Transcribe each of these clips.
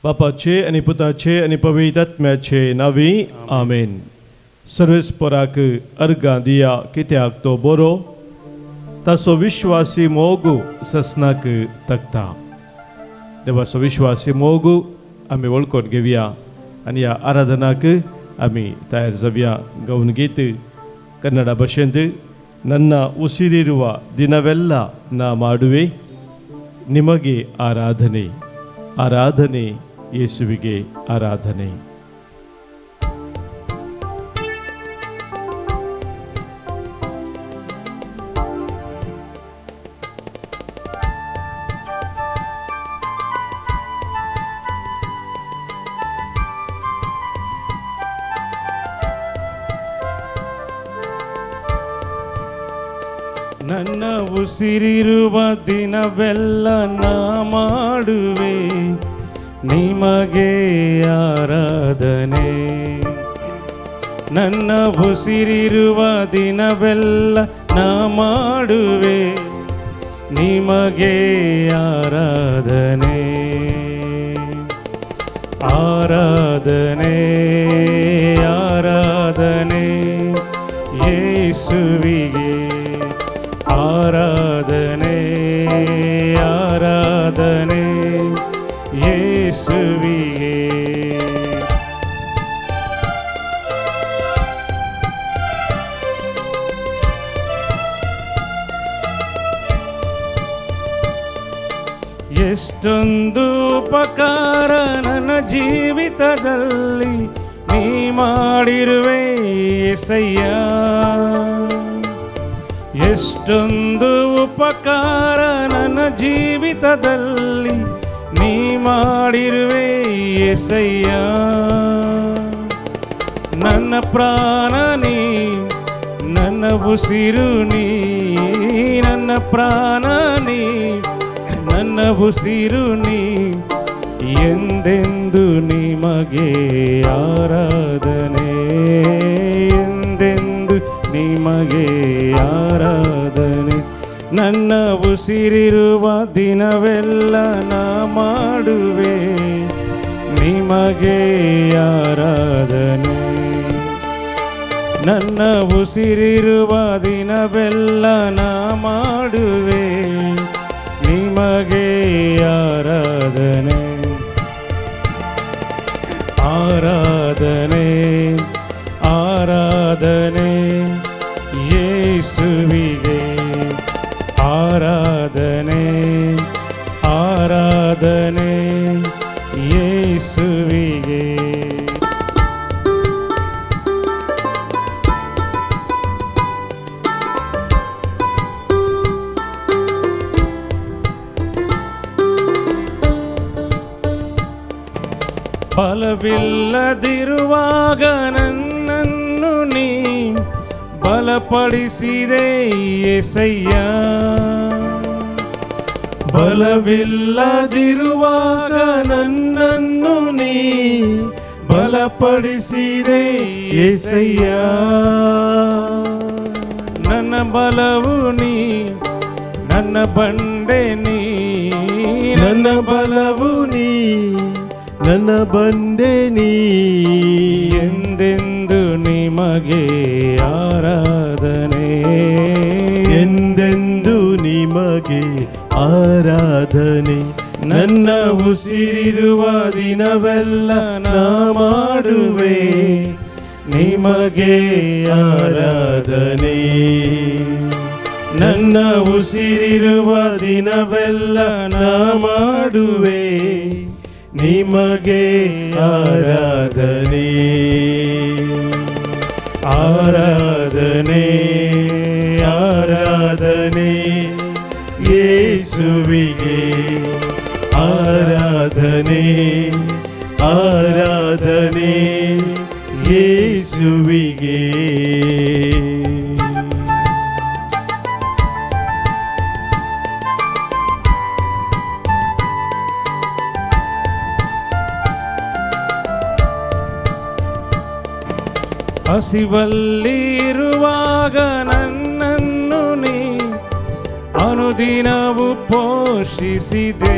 बापाचे आनी पुताचे आनी पवित्र आत्म्याचे नांवी आमेन. सर्वेस्पराक अर्गां दिया, कित्याक तो बरो, ताचो विश्वासी मोग ससनाक तकता. देवाचो विश्वासी मोग आमी वळखून घेवया आनी ह्या आराधनाक आमी तयार जावया. गावन गीत कन्नडा भाशेंत ನನ್ನ ಉಸಿರಿರುವ ದಿನವೆಲ್ಲ ನಾ ಮಾಡುವೆ ನಿಮಗೆ ಆರಾಧನೆ, ಆರಾಧನೆ ಯೇಸುವಿಗೆ ಆರಾಧನೆ. ನನ್ನ ಉಸಿರಿರುವ ದಿನವೆಲ್ಲ ನಾ ಮಾಡುವೆ ನಿಮಗೆ ಆರಾಧನೆ. ನನ್ನ ಉಸಿರಿರುವ ದಿನವೆಲ್ಲ ನಾ ಮಾಡುವೆ ನಿಮಗೆ ಆರಾಧನೆ. ಆರಾಧನೆ ಆರಾಧನೆ ಯೇಸುವಿಗೆ, ಆರಾಧನೆ ಆರಾಧನೆ ಯೇಸುವಿಗೆ. ಎಷ್ಟೊಂದು ಉಪಕಾರ ನನ್ನ ಜೀವಿತದಲ್ಲಿ ನೀ ಮಾಡಿರುವೆ ಏಸಯ್ಯ. ಎಷ್ಟೊಂದು ಉಪಕಾರ ನನ್ನ ಜೀವಿತದಲ್ಲಿ ನೀ ಮಾಡಿರುವೆ ಏಸಯ್ಯ. ನನ್ನ ಪ್ರಾಣ ನೀ, ನನ್ನ ಉಸಿರು ನೀ, ನನ್ನ ಪ್ರಾಣ ನೀ, ನನ್ನ ಉಸಿರು ನೀ, ಎಂದೆಂದು ನಿಮಗೆ ಆರಾಧನೆ, ಎಂದೆಂದು ನಿಮಗೆ ಆರಾಧನೆ. ನನ್ನ ಉಸಿರಿರುವ ದಿನವೆಲ್ಲ ನಾ ಮಾಡುವೆ ನಿಮಗೆ ಆರಾಧನೆ. ನನ್ನ ಉಸಿರಿರುವ ದಿನವೆಲ್ಲ ನಾ ಮಾಡುವೆ ನಿಮಗೆ ಆರಾಧನೆ. ಆರಾಧನೆ ಆರಾಧನೆ ಯೇಸುವಿಗೆ, ಆರಾಧನೆ ಆರಾಧನೆ ಯೇಸುವಿಗೆ. ಬಲವಿಲ್ಲದಿರುವಾಗ ನನ್ನನ್ನು ನೀ ಬಲಪಡಿಸಿದೆ ಏಸಯ್ಯ. ಬಲವಿಲ್ಲದಿರುವಾಗ ನನ್ನನ್ನು ನೀ ಬಲಪಡಿಸಿದೆ ಏಸಯ್ಯ. ನನ್ನ ಬಲವು ನೀ, ನನ್ನ ಬಂಡೆ ನೀ, ನನ್ನ ಬಲವು ನೀ, ನನ್ನ ಬಂಡೆ ನೀ, ಎಂದೆಂದು ನಿಮಗೆ ಆರಾಧನೆ, ಎಂದೆಂದು ನಿಮಗೆ ಆರಾಧನೆ. ನನ್ನ ಉಸಿರಿರುವ ದಿನವೆಲ್ಲ ನಾ ಮಾಡುವೆ ನಿಮಗೆ ಆರಾಧನೆ. ನನ್ನ ಉಸಿರಿರುವ ದಿನವೆಲ್ಲ ನಾ ಮಾಡುವೆ ನಿಮಗೆ ಆರಾಧನೆ. ಆರಾಧನೆ ಆರಾಧನೆ ಯೇಸುವಿಗೆ, ಆರಾಧನೆ ಆರಾಧನೆ ಯೇಸುವಿಗೆ. ಹಸಿವಲ್ಲಿರುವಾಗ ನನ್ನನ್ನು ನೀ ಅನುದಿನವು ಪೋಷಿಸಿದೆ.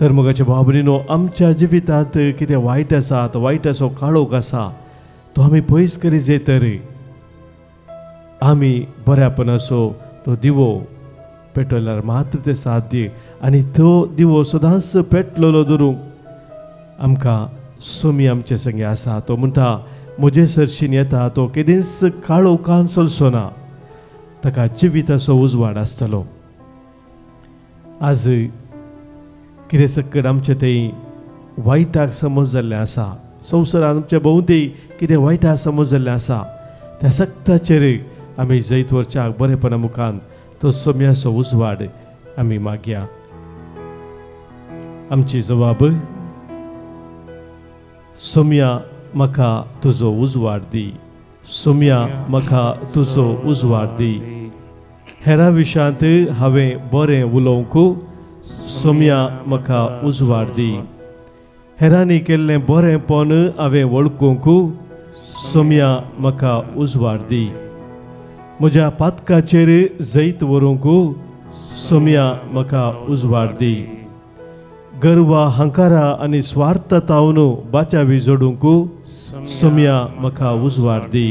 तर मोगाच्या बाबरीनो, आमच्या जिवितांत कितें वायट आसा, तो वायटाचो काळोख आसा तो आमी पयस करी जाय तर आमी बऱ्यापणाचो तो दिवो पेटवल्यार मात्र तें साध्य. आनी तो दिवो सदांच पेटलेलो दवरूंक आमकां सोमी आमचे संगे आसा. तो म्हणटा म्हजे सरशीन येता तो केदींच काळोखान चलचो ना, ताका जिविताचो उजवाड आसतलो. आज कितें सकट आमचें थंय वायटाक समज जाल्लें आसा, संवसारांत आमचे भोंवती कितें वायटाक समज जाल्लें आसा, त्या सक्ताचेर आमी जैत व्हरच्याक बरेपणा मुखान तो सोम्याचो उजवाड आमी मागया. आमची जबाब, सोम्या म्हाका तुजो उजवाड दी, सोम्या म्हाका तुजो उजवाड दी. हेरा विशांत हांवें बरें उलोवंक, सोम्या म्हाका उजवाड दी. हेरांनी केल्लें बरेंपण हांवें वळखूंक, सोम्या म्हाका उजवाड दी. म्हज्या पातकाचेर जैत व्हरूंक, सोम्या म्हाका उजवाड दी. गर्वा हंकारा आनी स्वार्थतावन बाचावी जोडूंक, सोम्या म्हाका उजवाड दी.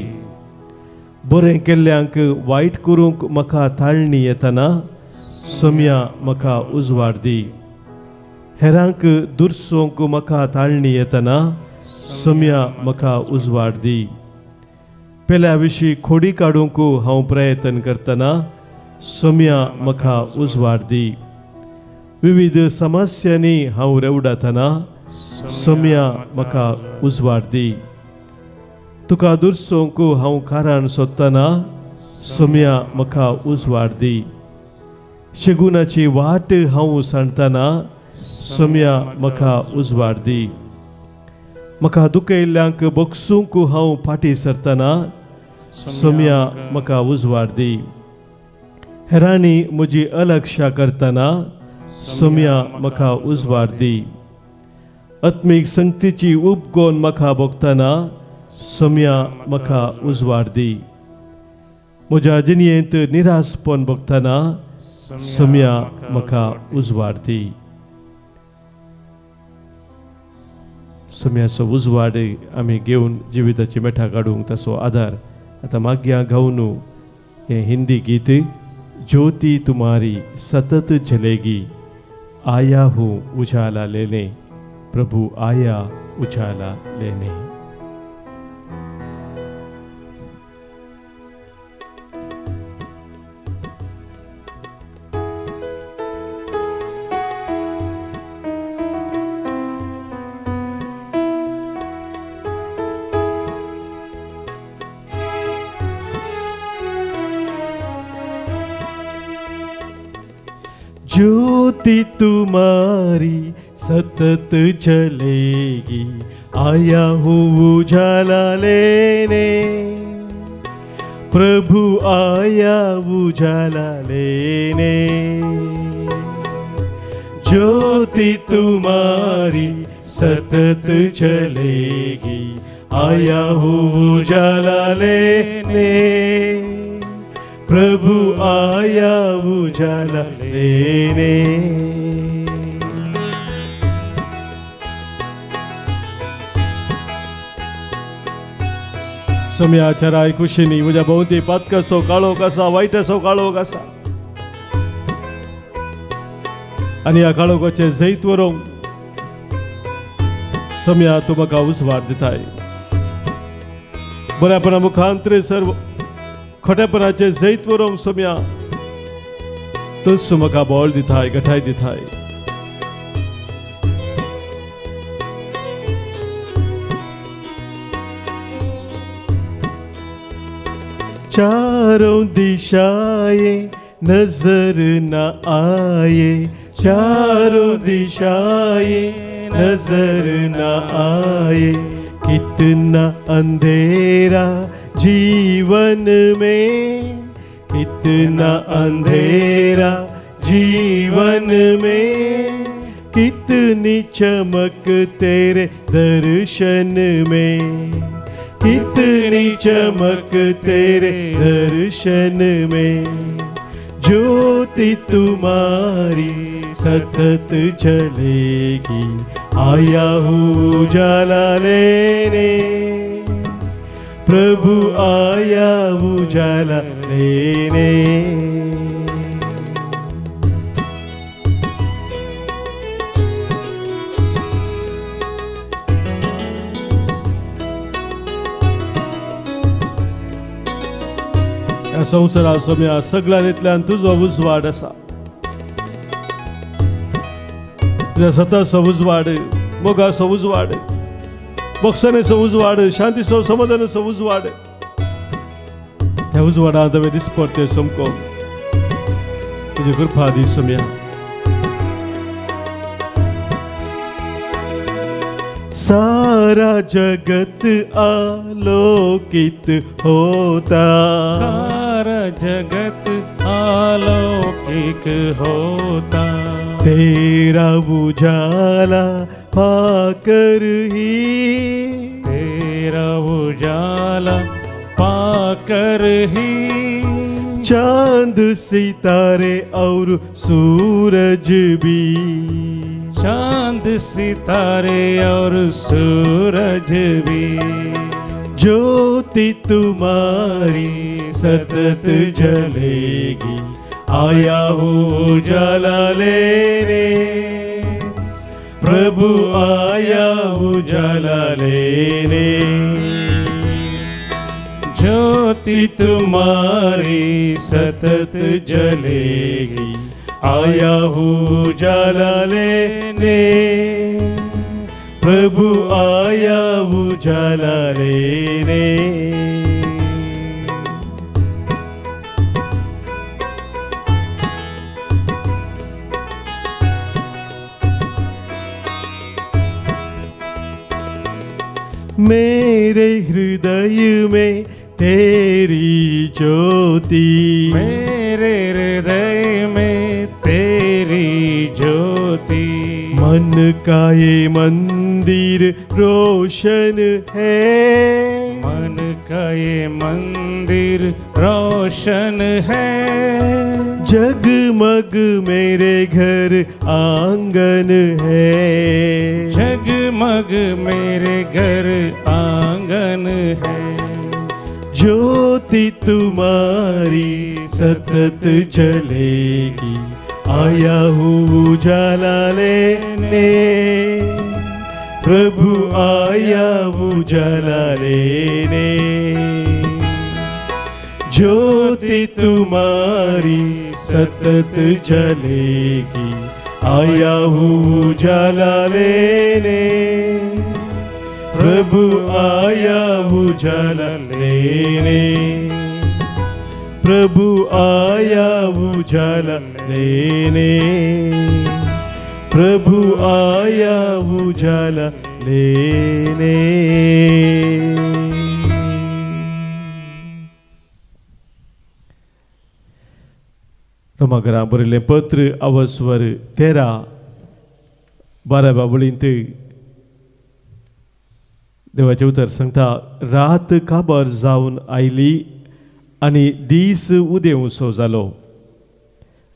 बरें केल्ल्यांक वायट करूंक म्हाका ताळणी येतना, सोम्या म्हाका उजवाड दी. हेरांक दुरसोंक म्हाका ताळणी येतना, सोम्या म्हाका उजवाड दी. पेल्या विशीं खोडी काडूंक हांव प्रयत्न करतना, सोम्या म्हाका उजवाड दी. विविध समस्यांनी हांव रेवडातना, सोम्या म्हाका उजवाड दी. तुका दुरसोंक हांव कारण सोदतना, सोम्या म्हाका उजवाड दी. शेगुनाची वाट हांव सांडतना, सोम्या म्हाका उजवाड दी. म्हाका दुखयल्ल्यांक बगसूंक हांव फाटीं सरतना, सोम्या म्हाका उजवाड दी. हेरांनी म्हजी अलक्षा करतना, सोम्या म्हाका उजवाड दी. आत्मीक संगतीची उपगोन म्हाका भोगतना, सोम्या म्हाका उजवाड दी. म्हज्या जिणेंत निराशपण भोगतना, सोम्या म्हाका उजवाड दी. सोम्याचो उजवाड आमी घेवन जिविताची मेठां काडूंक ताचो आदार आतां मागया गावन हें हिंदी गीत, ज्योति तुम्हारी सतत जलेगी, आया हूँ उजाला लेने, प्रभु आया उजाला लेने. ज्योति तुम्हारी सतत चलेगी, आया हूँ उजाला लेने, प्रभु आया उजाला लेने. ज्योति तुम्हारी सतत चलेगी, आया हूँ उजाला लेने, प्रभु आया उजाला लेने. सोम्या चराय कुशीनी म्हज्या भोंवती पातकाचो काळोख आसा, वायटाचो काळोख आसा, आनी ह्या काळोखाचें जैत व्हरूंक सोम्या तूं म्हाका उजवाड दिताय. बऱ्यापणा मुखांतरे सर्व खोटेपणाचें जैत व्हरूंक सोम्या तूंच म्हाका बळ दिताय, गठाय दिताय. चारों दिशाएं नजर न आए, चारों दिशाएं नजर न आए, कितना अंधेरा जीवन में, कितना अंधेरा जीवन में, कितनी चमक तेरे दर्शन में, कितनी चमक तेरे दर्शन में। ज्योति तुम्हारी सतत जलेगी, आया हूँ उजाला लेने, प्रभु आया उजाला लेने। ह्या संवसारा सोम्या सगळ्यांतल्यान तुजो उजवाड आसा, तुज्या सताचो उजवाड, मोगाचो उजवाड, बक्षानेचो उजवाड, शांतीचो समाधानाचो उजवाड। त्या उजवाडांत हांवें दिसपडटे समको तुजी कृपा दी सोम्या। सारा जगत आलोकित होता, सारा जगत आलौकिक होता, तेरा उजाला पाकर ही, तेरा उजाला पाकर ही, चांद सितारे और सूरज भी, चांद सितारे और सूरज भी, ज्योति तुम्हारी सतत जलेगी, आया हूँ उजाला लेने, प्रभु आया उजाला लेने। ज्योति तुम्हारी सतत जलेगी, आया हूँ उजाला लेने, प्रभु आया उजाला लेने। मेरे हृदय में तेरी ज्योति, मेरे हृदय में तेरी ज्योति, मन का ये मंदिर रोशन है, मन का ये मंदिर रोशन है, जगमग मेरे घर आंगन है, जगमग मेरे घर आंगन है, ज्योति तुम्हारी सतत जलेगी, आया हूँ उजाला लेने, प्रभु आया उजाला लेने। ज्योति तुम्हारी सतत जलेगी, आया हूँ उजाला लेने, प्रभु आया उजाला लेने, प्रभु आया उजाला लेने, प्रभु आया उजाला लेने। रोमाघरा बरयल्लें पत्र अवस्वर 13 12 बाबळींत देवाचें उतर सांगता, रात काबार जावन आयली आनी दीस उदेवसो जालो,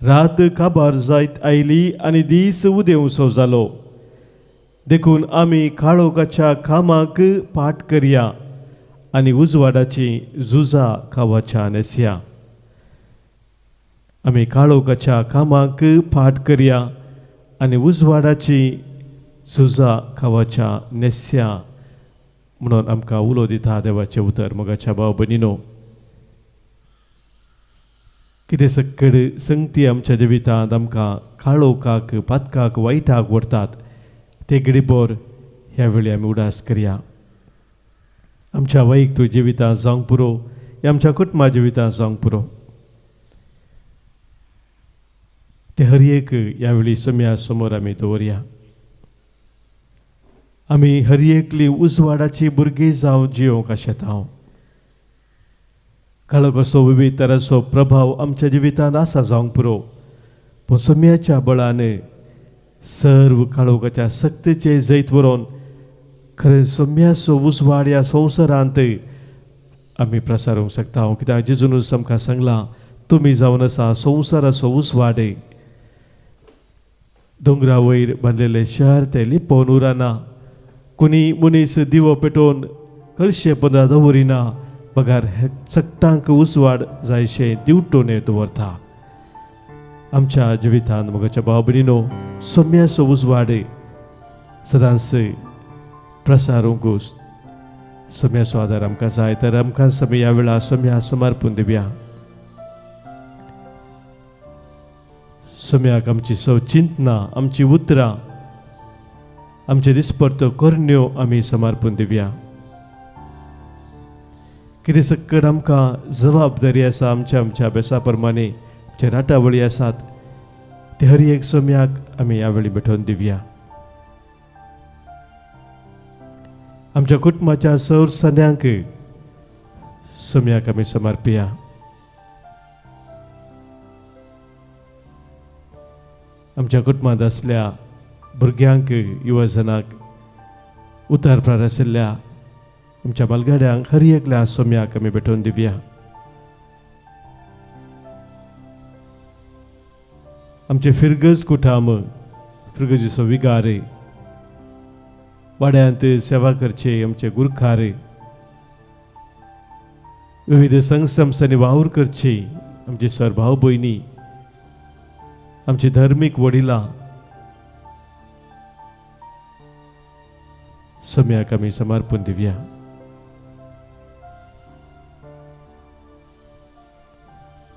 रात काबार जायत आयली आनी दीस उदेवसो जालो, देखून आमी काळोखाच्या कामाक पाठ करया आनी उजवाडाची झुजा खावाच्या न्हेसया। आमी काळोखाच्या कामाक पाठ करया आनी उजवाडाची झुजा खावाच्या न्हेसया म्हणून आमकां उलो दिता देवाचें उतर। मोगाच्या भाव भयणीनो, कितें सक्कड संगती आमच्या जिवितांत आमकां काळोखाक, पातकाक, वायटाक व्हरतात, ते घडीभर ह्या वेळी आमी उडास करया। आमच्या वैयक्तीक जिवितांत जावंक पुरो, आमच्या कुटुंबा जिवितांत जावंक पुरो, ते हर एक ह्या वेळी सम्या समोर आमी दवरया। आमी हर एकली उजवाडाची भुरगीं जावन जियोंक आशेता। काळोखाचो विविध तरांचो प्रभाव आमच्या जिवितांत आसा जावंक पुरो, पूण सम्याच्या बळान सर्व काळोखाच्या सक्तीचें जैत व्हरोन खरें सम्याचो उजवाड ह्या संवसारांत आमी प्रसारूंक शकता। कित्याक जेजूनच आमकां सांगलां, तुमी जावन आसा संवसाराचो उजवाड. दोंगरा वयर बांदलेलें शहर तें लिपोवन उरना. कोणी मनीस दिवो पेटोवन कळशे पदां दवरिना बगार चकटांक उजवाड जायशें दिवटोने दवरता. आमच्या जिवितांत मोगाच्या भाव भयणीनो सोम्याचो उजवाड सदांच प्रसारूंक सोम्याचो आदार आमकां जाय. तर आमकां समी ह्या वेळार सोम्या समर्पून दिवया. सोम्याक आमची सव चिंतना, आमची उतरां, आमचे दिसपट्ट्यो करण्यो आमी समर्पून दिवया. कितें सक्कड आमकां जबाबदारी आसा आमच्या आमच्या अभ्यासा प्रमाणे जे राटावळी आसात ते हर एक सोम्याक आमी ह्या वेळी भेटोवन दिवया. आमच्या कुटुंबाच्या सौर सन्यांक सोम्याक आमी समर्पिया. आमच्या कुटुंबांत आसल्या भुरग्यांक, युवजनाक, उतार प्रार आशिल्ल्या आमच्या बालगाड्यांक हर एकल्या सोम्याक आमी भेटोवन दिवया. आमचे फिरगज कुटाम, फिरगजीचो विगार, वाड्यांत सेवा करचे आमचे गुरखार, विविध संघ संस्थांनी वावर करचे आमचे सर भाव भयणी, आमचे धार्मीक वडिलां सोम्याक आमी समर्पण दिवया.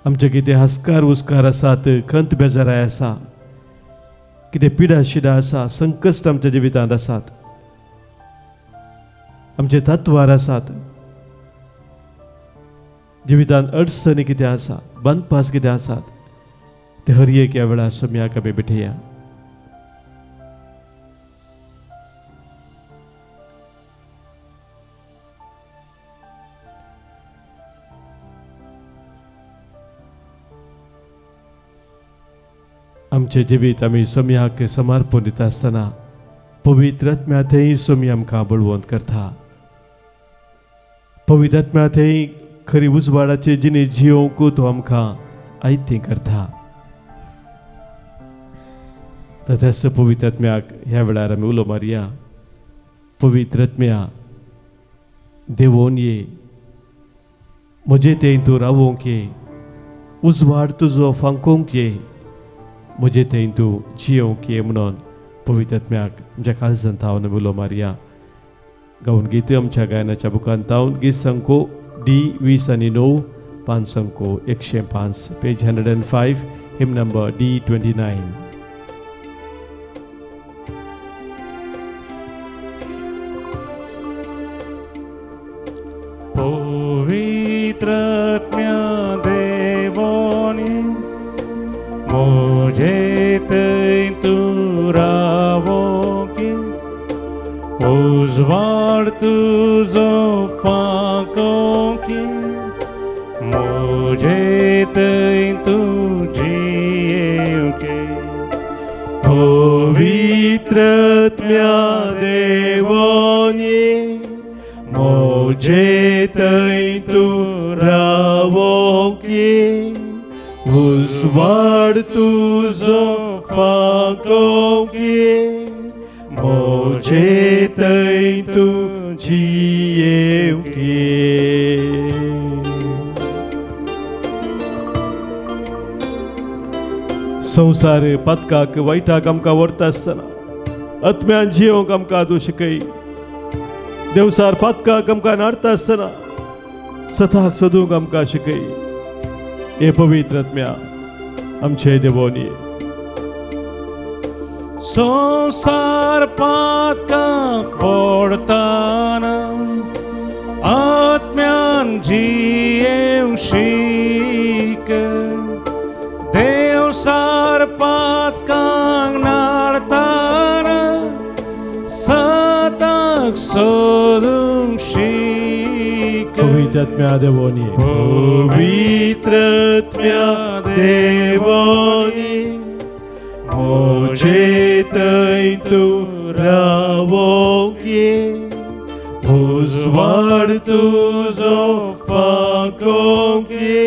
आमचे कितें हस्कार उस्कार आसात, खंत बेजाराय आसा, कितें पिडा शिडा आसा, संकश्ट आमच्या जिवितांत आसात, आमचे तत्वार आसात, जिवितांत अडचणी कितें आसा, बांदपास कितें आसात, ते हर एक ह्या वेळार सोम्याक आमी भेटया. आमचें जिवीत आमी सोम्याक समर्पण दिता आसतना पवित्र आत्म्या थंय सोमी आमकां बळवंत करता. पवित्र आत्म्या थंय खरी उजवाडाचे जिणे जियोवंक तो आमकां आयतें करता. तशेंच पवित्र आत्म्याक ह्या वेळार आमी उलो मारया. पवित्र आत्म्या देवोन ये, म्हजे थंय तूं रावोंक ये, उजवाड तुजो फांकोवंक ये, म्हजे थंय तूं जियोवंक ये म्हणून पवित्र आत्म्याक आमच्या काळजांत थावन उलो मारया. गावन गीत आमच्या गायनाच्या बुकांत थावन गीत संको डी 20 आनी 9, 5 संको 105, पेज 105, हिम नंबर डी 29. पवित्र आत्म्या देवोनी मुझे थंय तूं रावोंक, उजवाड तुजो फांकोवंक, मुझे थंय तूं जियेवंक. पवित्र आत्म्या देवोनी मुझे थंय तूं रावोंक, उजवाड तुजो फांकोवंक, मुझे थंय तूं जियेवंक. संवसार पातकाक वायटाक आमकां व्हरता आसतना आत्म्यान जियोवंक आमकां तूं शिकय. देवसार पातकाक आमकां नाडता आसतना सताक सोदूंक आमकां शिकय. हे पवित्र आत्म्या आमचे देवोनी. संवसार पातकाक पडताना आत्म्यान जियेवंक शीक, देवसार पातकाक नाडताना सताक सोदूंक शीक. पवित्र आत्म्या देवोनी, पवित्र आत्म्या देवोनी मुझे थंय तूं रावोंक ये, उजवाड तुजो फांकोवंक ये,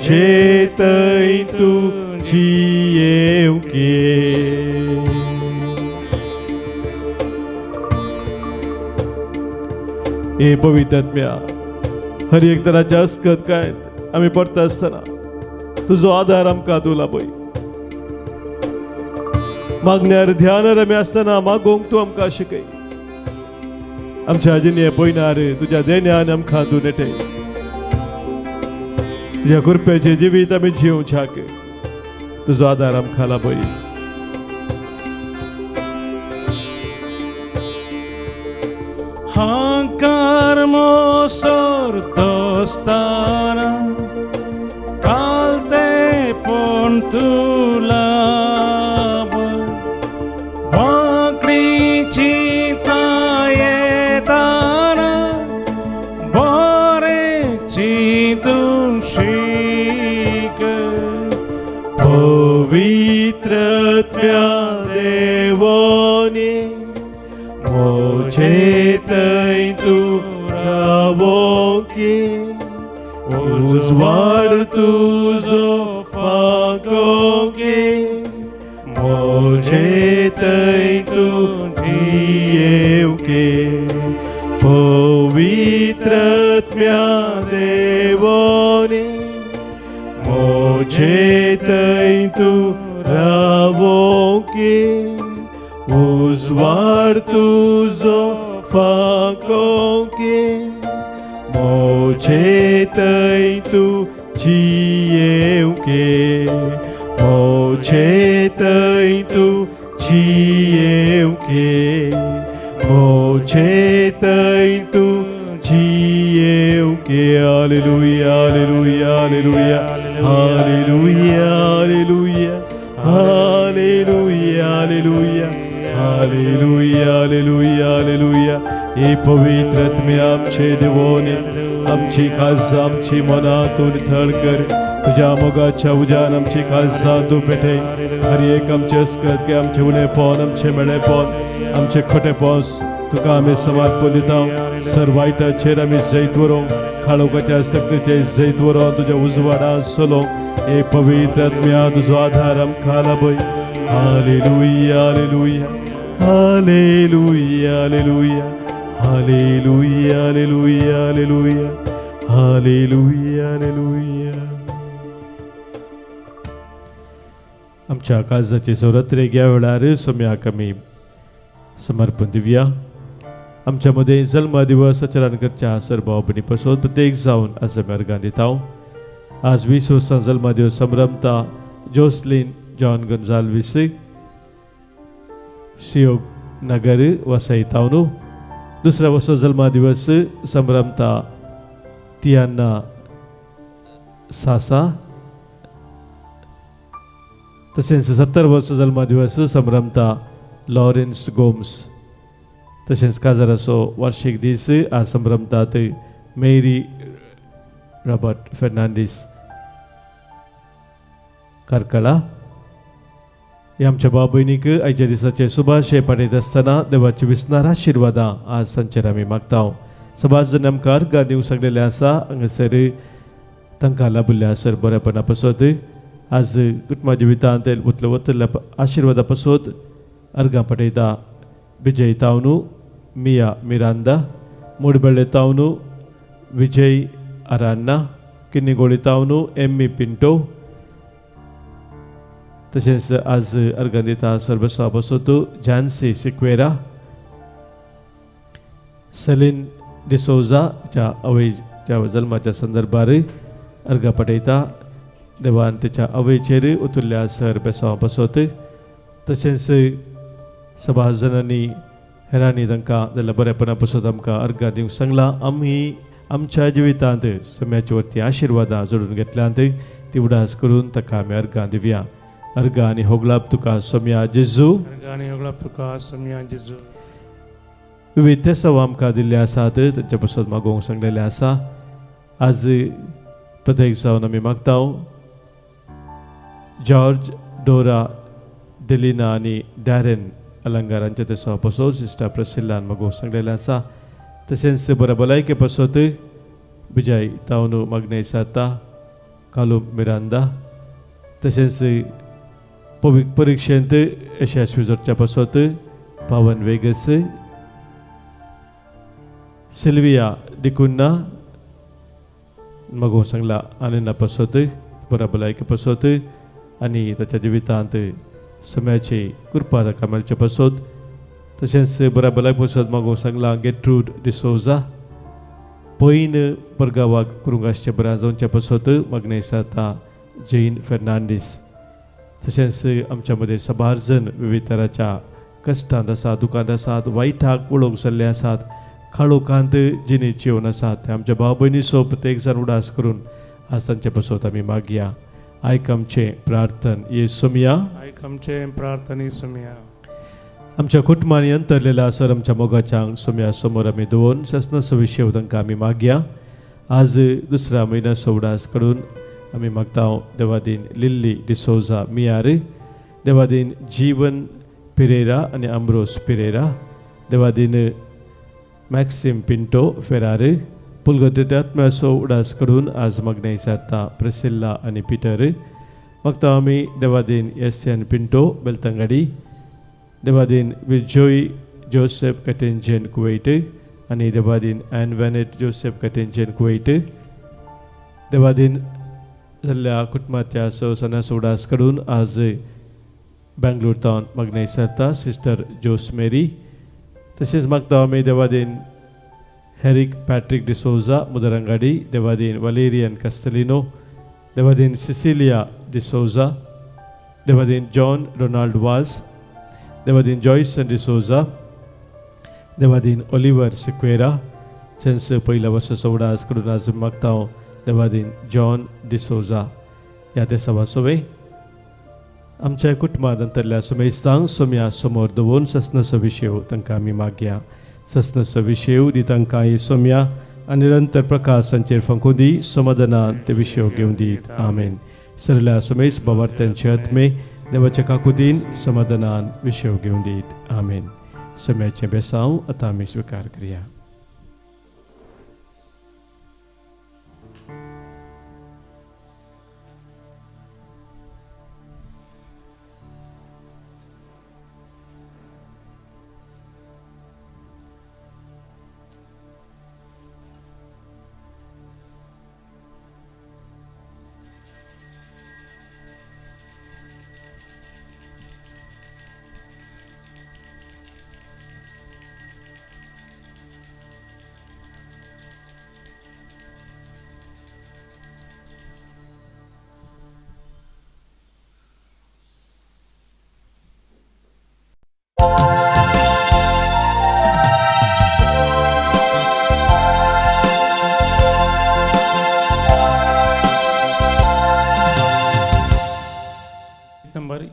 मोजे थंय तूं जियेवंके. हे पवित्र आत्म्या, हर एक तराच्या अस्कत काय आमी पडटा आसतना तुजो आदार आमकां तूं लाभय. मागण्यार ध्यानार आमी आसतना मागोवंक तूं आमकां शिकय. आमच्या आजिनी पयनार तुज्या देण्यान आमकां तूं नेटय. तुज्या कृपेचें जिवीत आमी जिवच्याक तुजो आदार आमकां लाभय. हांकार मोसोर दोस्ताना कालते पण तुला वाकडी चिंता येताना बरें चिंतूंक शीक. पवित्र आत्म्या देवोनी मोजे थंय तूं रावोंकी, उजवाड तुजो फांकोंकी, मोजे थंय तूं जियेवंके. पवित्र आत्म्या देवोनी मोजे थंय तूं रावोंकी, उजवाड तुजो फांकोंकी, मोजे थंय तूं जियेवंके. मोजे थंय तूं जियेवंके, मोजे थंय तूं जियेवंके. Hallelujah, hallelujah, hallelujah, hallelujah, hallelujah, hallelujah, hallelujah, hallelujah, hallelujah, hallelujah. हे पवित्र आत्म्या आमचे देवोनी आमची काळजां आमची मनां तूं नितळ कर. तुज्या मोगाच्या उज्यान आमची काळजां तूं पेटय. हर एक आमचे अस्कत की आमचे उणेपण, आमचे मेळेपण, आमचे खोटेपण तुका आमी समर्पण दिता. सर वायटाचेर आमी जैत व्हरूंक, काळोखाच्या शक्तीचेर जैत व्हरोन तुज्या उजवाडा चलोवंक हे पवित्र आत्म्या तुजो आदार आमकां लाभय. Hallelujah, hallelujah, hallelujah, hallelujah, hallelujah, hallelujah, hallelujah, hallelujah, hallelujah. आमच्या काळजाची सोरत्रेक ह्या वेळार सोम्याक आमी समर्पण दिवया. आमच्या मदें जल्म दिवस आचरण करच्या सर भाव भयणी पसोत प्रत्येक जावन आज आमी अर्गां दिता. आज 20 वर्सां जल्म दिवस संभ्रमता जोसलीन जॉन गोन्जाल्वीस, शियोग नगर वसई तावनू. दुसऱ्या वर्सा जल्म दिवस संभ्रमता तियान्ना सासा. तशेंच 70 वर्सां जल्म दिवस संभ्रमता लॉरेन्स गोम्स. तशेंच काजाराचो वार्षिक दीस आज संभ्रमतात मेरी रॉबर्ट फेर्नांडीस कार्कळा. हे आमच्या भाव भयणीक आयच्या दिसाचे सुभाशे पाठयत आसतना देवाची विसनार आशिर्वादां आज तांचेर आमी मागता. सभाज जण आमकां अर्गां दिवंक सगलेले आसा हांगासर तांकां लाभिल्ल्या सर बरेपणा पासत आज कुटुंबा जिवितांत उतले वतल्या आशिर्वादा पासत अर्गां पाठयता. विजय तावनू, मिया मिरांदा, मुडबेळे तावनू, विजय अरान्ना, किन्नीगोळी तावनू, एम्मी पिंटो. तशेंच आज अर्गां दिता सर्वस्वा पासत झान्सी सिक्वेरा, सेलीन डिसोजा च्या आवयच्या जल्माच्या संदर्भार अर्गां पाठयता. देवान तेच्या आवयचेर उतरल्या सर बेसांव पासत. तशेंच सभास जणांनी हेरांनी तांकां जाल्यार बरेपणा पासत आमकां अर्गां दिवंक सांगलां. आमी आमच्या जिवितांत सम्याचे वरती आशिर्वादां जोडून घेतल्यांत ती उडास करून ताका आमी अर्गां दिवया. अर्गां आनी होगलाप तुका सोम्या जेजू. अर्गां आनी होगलाप तुका सोम्या जेजू. विविध तेसांव आमकां दिल्ले आसात तांचे पासत मागोवंक सांगलेलें आसा. आज प्रत्येक जावन आमी मागता. जॉर्ज, डोरा, डेलिना आनी डॅरन अलंकारांचे तेसांव पासत सिस्टर प्रसिल्लान मागोवंक सांगलेलें आसा. तशेंच बऱ्या भलायके पासत विजय तावनू मागणें साता, कालू मिरांदा तशेंच परिक्षेंत यशस्वी जोडच्या पासत पावन वेगस सिल्विया डिकुन्ना मागूंक सांगला आनंदा पासत बऱ्या भलायके पासत आनी ताच्या जिवितांत सम्याची कृपा ताका मेळचे पासत तशेंच बऱ्या भलायके पासत मागूंक सांगला गेट्रूड डिसोजा पयन परगावाक करूंक आसचें बऱ्या जावच्या पासत मागणें जाता जैन फेर्नांडीस तशेंच आमच्या मदें साबार जण विविध तराच्या कश्टांत आसात दुकांत आसात वायटाक उडोवंक जाल्ले आसात काळोखांत जिणेची येवन आसात ते आमच्या भाव भयणीचो प्रत्येक जाण उडास करून आज तांचे पासत आमी मागया. आयक आमचें प्रार्थन ये सोमया. आयक आमचें प्रार्थनी सोमया. आमच्या कुटुंबांनी अंतरलेल्या सर आमच्या मोगाच्या सोम्या समोर आमी दवरून शासनाचो विशय तांकां आमी मागया. आज दुसऱ्या म्हयन्याचो उडास करून आमी मागता देवादीन लिल्ली डिसोजा मियार देवादीन जीवन पिरेरा आनी आम्ब्रोस पिरेरा देवादीन मॅक्सिम पिंटो फेरार पुलगते आत्म्याचो उडास करून आज मागणें जाता प्रिसिल्ला आनी पिटर मागता आमी देवादीन एस एन पिंटो बेलतंगाडी देवादीन विजोय जोसेफ कटेंजन कुवैट आनी देवादीन N Venet Joseph Katenjan Kuwait देवादीन जाल्ल्या कुटुंबाच्या सनाचो उडास करून आज बेंगलोर तावन मागणें जाता सिस्टर जोस मेरी तशेंच मागता आमी देवादीन हेरीक पॅट्रीक डिसोजा मुदरंगाडी देवादीन वलेरियन कस्तलिनो देवादीन सिसिलिया डिसोजा देवादीन जॉन रोनाल्ड वाज देवादीन जॉयसन डिसोजा देवादीन ओलिवर सिक्वेरा तशेंच पयल्या वर्साचो उडास करून आज मागता देवादीन जॉन डिसोजा. ह्या देसावा सोवे आमच्या कुटुंबांत अंतरल्या सुमेस्तांक सोम्या समोर दवरून ससनाचो विशय तांकां आमी मागया. ससनाचो विशय दी तांकां हे सोम्या आनी निरंतर प्रकाश तांचेर फांकूं दी समाधानान ते विशय घेवन दीत. आमेन. सरल्या सुमेस बाबार्थ्यांचे आत्मे देवाच्या काकुतीन समाधानान विशय घेवन दीत. आमेन. सम्याचें बेसांव आतां आमी स्विकार करया.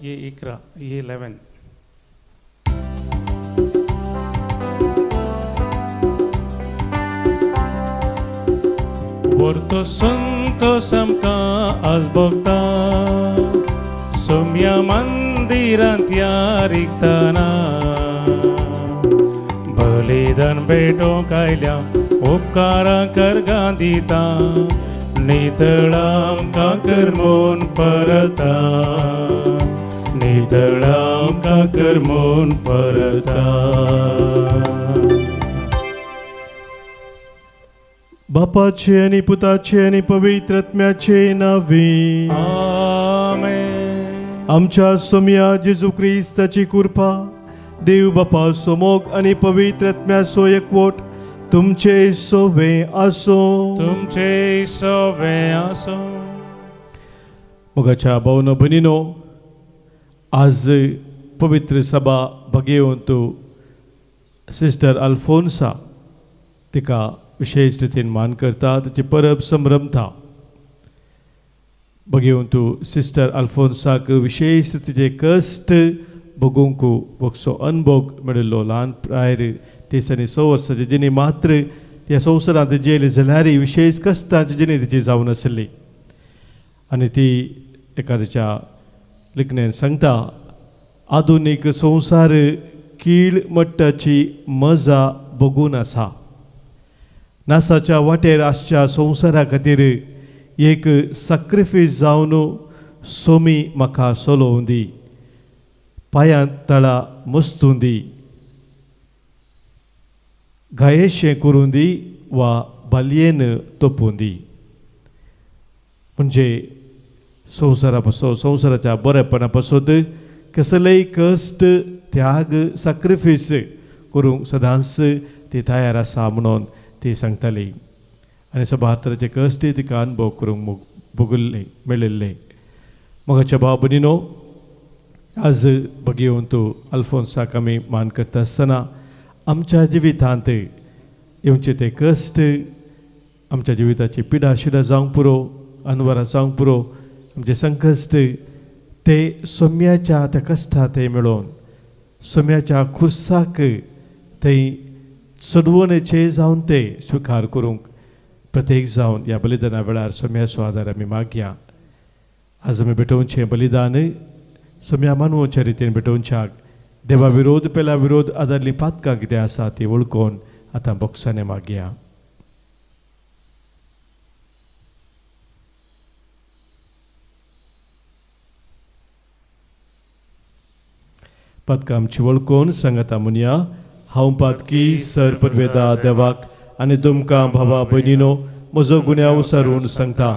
ये 11, ये 11. वरतो संतोष आमकां आज भोगता सोम्या मंदिरांत या रिगतना बलिदान भेटोवंक आयल्या उपकारां करगां दिता नितळां आमकां करमून परता नितळां आमकां करमून परता. बापाचे आनी पुताचे आनी पवित्र आत्म्याचे नांवे आमेन. आमच्या सोम्या जेजू क्रिस्ताची कृपा देव बापाचो मोग आनी पवित्र आत्म्याचो एकवट तुमचे सोवे आसो. तुमचे सोवे आसो. मोगाच्या भावनो भयणीनो आज पवित्र सभा भगेवंत सिस्टर अल्फोन्सा तिका विशेष रितीन मान करता तिची परब संभ्रमता. भगेवंत सिस्टर अल्फोन्साक विशेष तिचे कश्ट भोगूंक भोगसो अनभोग मेळिल्लो ल्हान प्रायर 3 आनी 6 वर्सांची जिणी मात्र त्या संवसारांत जेली जाल्यार विशेष कश्टांची जिणी तिची जावन आसली आनी ती एखाद्याच्या लिखणेन सांगता आधुनीक संवसार कीळ मट्टाची मजा बगून आसा. नासाच्या वाटेर आसच्या संवसारा खातीर एक साक्रिफीस जावन सोमी म्हाका सोलोवं दी, पांयांत तळा मस्तूं दी, घायेशें करूं दी वा बालयेन तोपूं दी. म्हणजे संवसारा पासत, संवसाराच्या बरेपणा पासत कसलेय कश्ट, त्याग, साक्रिफीस करूंक सदांच ती तयार आसा म्हणून ती सांगताली. आनी सभार तरेचे कश्ट तिका अनुभव करूंक भोगल्ले मेळिल्ले. मोगाच्या भाव भयणीनो, आज भगेवंत अल्फोन्साक आमी मान करता आसतना आमच्या जिवितांत येवचे ते कश्ट, आमच्या जिविताची पिडा शिडा जावंक पुरो, अनवरां जावंक पुरो, आमचे संकश्ट ते सोम्याच्या त्या कश्टा ते मेळोवन सोम्याच्या खुर्साक थंय चडवणेचे जावन ते स्विकार करूंक प्रत्येक जावन ह्या बलिदाना वेळार सोम्याचो आदार आमी मागया. आज आमी भेटोवचें बलिदान सोम्या मानवच्या रितीन भेटोवच्याक देवा विरोध पेल्या विरोध आदारलीं पातकां कितें आसा ती वळखून आतां बोक्सांनी मागया. पातकां आमची वळखून सांगाता म्हणया, हांव पातकी सर पदवेदा देवाक आनी तुमकां भावा भयणीनो म्हजो गुन्यांव उसारून सांगता.